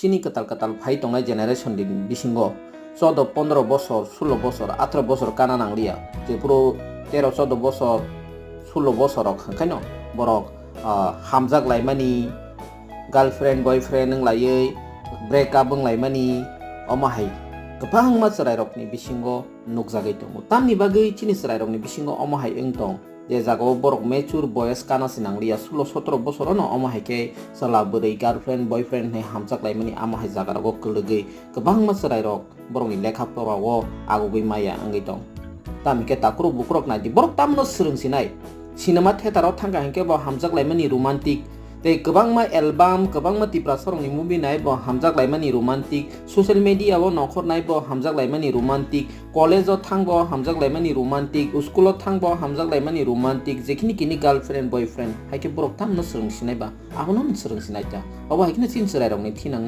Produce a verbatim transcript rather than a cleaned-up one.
chini kwtal kwtal phai tongnai generation ni bisingo chodo pondro bosor, sulo bosor, atro bosor kana nangliya. Jephuru tero chodo bosor, sulo bosor rok hwnkhaino borok, ah, hamjak laimani, girlfriend, boyfriend wnglaiwi break up wnglaimani, omo hai kwbangma chwrairokni bisingo nukjagwi tongo. Tamni bagwi chini chwrairokni bisingo omo hai wng tong, je jagao borok mature boyes kana se nangliya, sulo sotro bosorono omo hai khe chwla bwrwi girlfriend, boyfriend hinwi hamjak laimani, amo hai jagarogo kwlwgwi kwbangma chwrairok borokni lekha porao agugwi maya wngwi tong. Tamo khe takhurok bukhurok nai di, borok tamno swrwng sinai. Cinema theater o thangkha hinkhe bo hamjak laimani romantic. Tei kwbangma album, kwbangma Tiprasa rokni movie nai bo hamjak laimani romantic. Social media o nongkhor nai bo hamjak laimani romantic. College o thang bo hamjak laimani romantic. School o thang bo hamjak laimani romantic. Jekhini kini girlfriend, boyfriend. Hai khe borok tamno swrwng sinai ba. Abono swrwng sinai ta. Obo hai kheno chini chwrairokni thinang.